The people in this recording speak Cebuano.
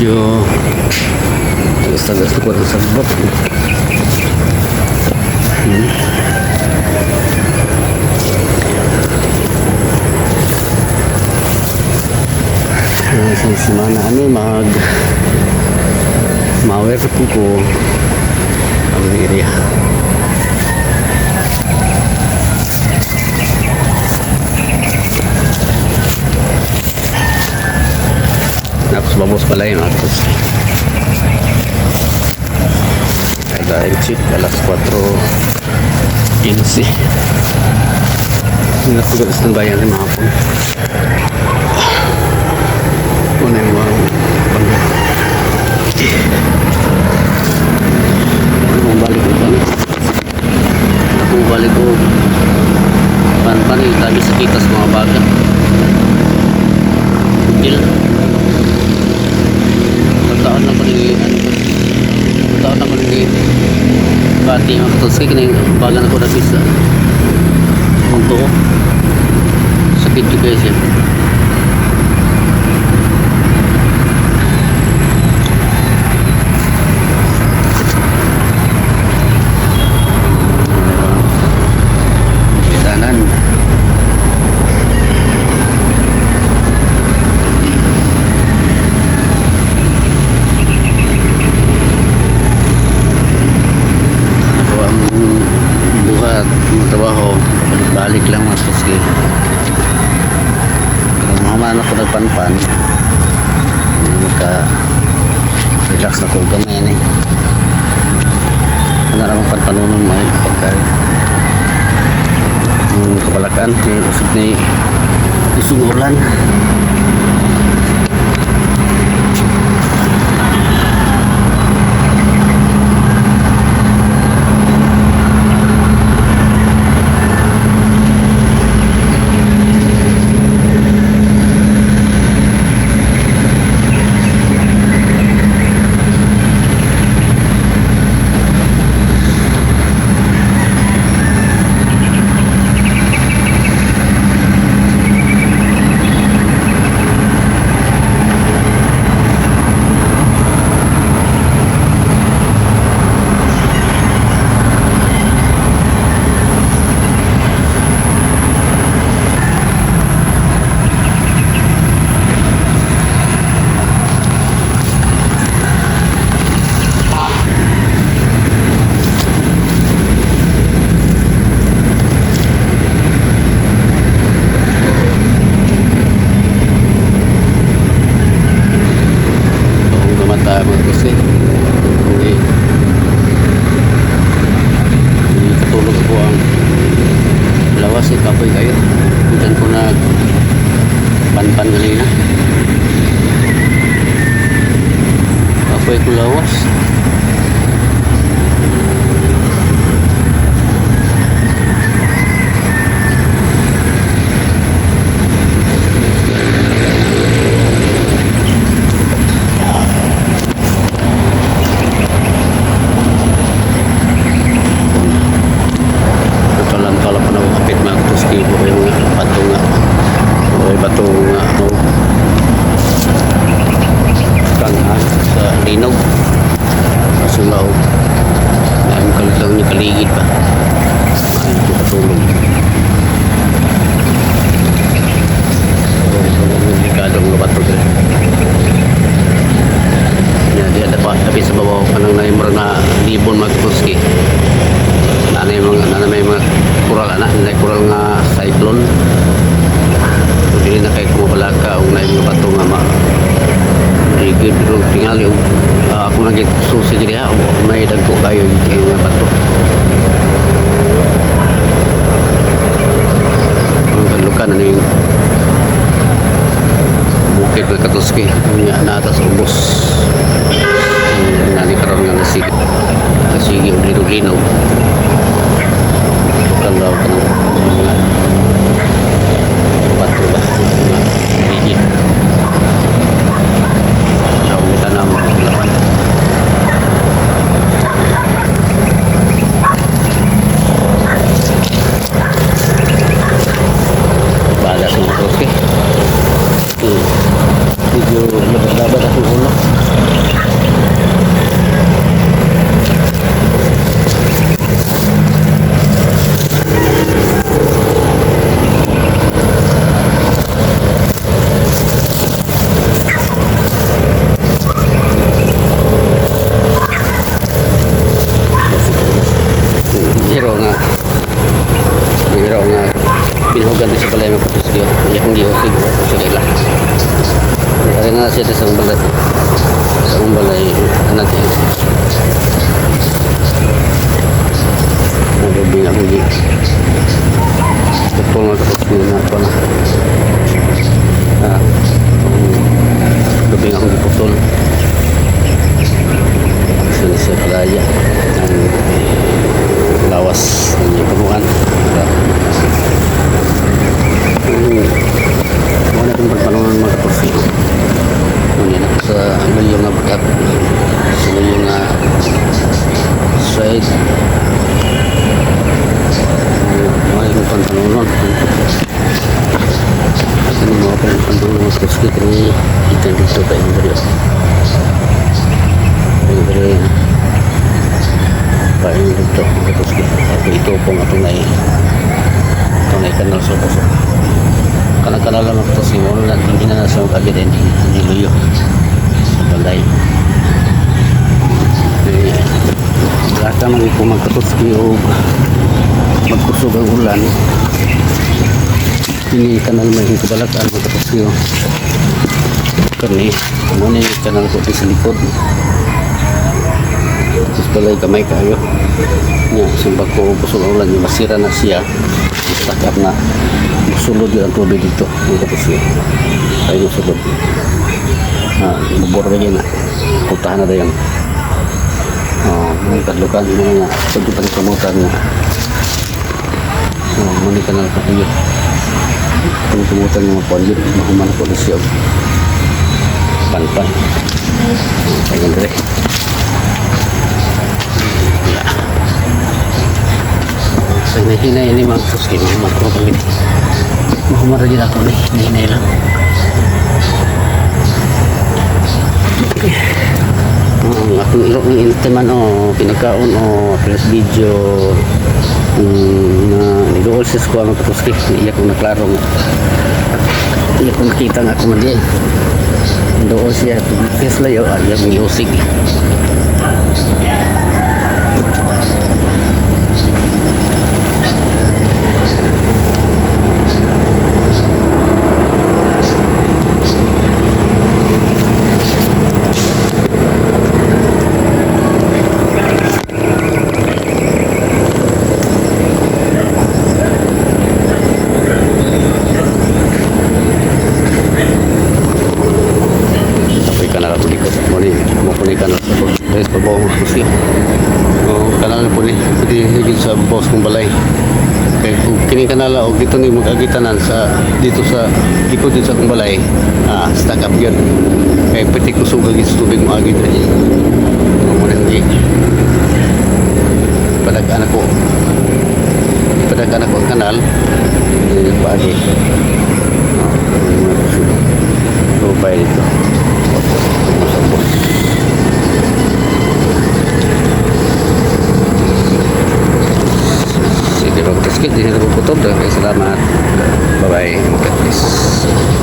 Medyo tagas-tagas na ko ng sagbot. Sa semana ani mag mawer po ko ang area. Tapos babos pala yun. Tapos kada check alas 4:15. Natugas ng bayan ng mga hapon. Una yung mga pang ano balik ko ba? Ako balik ko pan-pan yung tabi sa kitas mga baga. Gil. Pagkaon lang ko ni ano ko. Pagkaon lang ko ni bati mga katuski kini baga na ko na bisa. Ang tuo. Sakit juga siya. Tanan. Ako ang buhat ng trabaho, balik lang mga katuski. Pero mahaman ako nagpanpan. Magka relax na ko gamay ni. Ano naman panpanunon mga pagka yung kabalakan ni usog ni usog ulan. Kung gamata mga kasi hindi hindi katulog ko ang lawas eh, kapoy kayo. Diyan ko nag panpan kanina. Kapoy ko lawas. Natalan-tala pa na ako kapit mga katuski ko yung mga bato nga. Okay, bato nga ano. Kangan sa linog. Sa sulaw. Ayun kalit lang ni kaligid pa. Ayun ko katulog. So, delikado ang bato dito. Ya, di ada pa tapi sa babaw kanang naimura na libon mga katuski. Nanay mga nanay may mga kural ana, nay kural nga cyclone. So, dili na kay kumapalaka og nay mga bato nga ma rigid pero tingali og ako nang susi diri ha og may dagko kayo kay mga bato. Ang kalukan na yung bukid ng katuski nga nata sa ubos. Nani karon nga nasigi nasigi og linog-linog. Tukang daw kanang mga bato ba mga rigid. So, tanaw mga laban. Baga sa mga katuski. Medyo labad-labad akong ulo. Gihugan sa balay, mga katuski. Iya kong giusig sa ila. Ari na siya sa balay. Sa akong balay anak eh. Ang gabi nga akong gi. Putol, mga katuski, na pa na. Ah, ang gabi nga akong giputol. So siya kalaya ang lawas ng iyang punuan. Diba? Mao na itong pagpanunan, mga katuski. Ngunit ako sa luyo nga bakat. Sa luyo nga side. Mao na itong pantalunan. At ano mga pantalunan, mga katuski, kini ikan dito pa yung dali. Yung dali. Pa yung dito, mga katuski. At ito pong atong nai kanal sa puso. Kanal lang ito si mo na hindi na nasa kagid, hindi hindi luyo sa balay. Eh, basta man ko, magkatuski, o magkusog ang ulan, kini kanal may kabalakan, mga katuski, o kani mo ni kanal ko sa likod. Tapos balay gamay kayo nya, simbag ko kusog ang ulan, masira na siya, stack up na, musulod yun ang tubig dito, mga katuski, ay musulod. Ah, bubor lagi na, putahan na dayon. Oh, may kadlukan mo nga pag pagkamutan nga. Oh, muni kanal ko yun. Pagkamutan nga mapuan yun, mahuman ko na siya. Panpan. Oh, ayun dire. Yeah. So, hinahinay ni mga katuski, mahuman ko kami. Mahuman rin ako ni, hinahinay lang. Ang akong iro ng intiman o pinagkaon o plus video na nidool sa eskwela, mga katuski, iya kong naklaro nga iya kong nakita nga ako man di dool siya kes layo, iya kong iusig. Apoy kanal ako likod mo ni mo po ni kanal sa guys pabaw, mga katuski. Oh, kanal po ni pwede higit sa boss kong balay kay kung kini kanala og dito ni mag-agitanan sa dito sa likod din sa akong balay, ah, stack up yun kay pwede kusog sa tubig mo agi diri mo na hindi padagan ako, padagan ako ang kanal eh, paagi. So bay dito sa boss. Sige, mga katuski, di na ko kutob. Salamat. Bye-bye. God bless.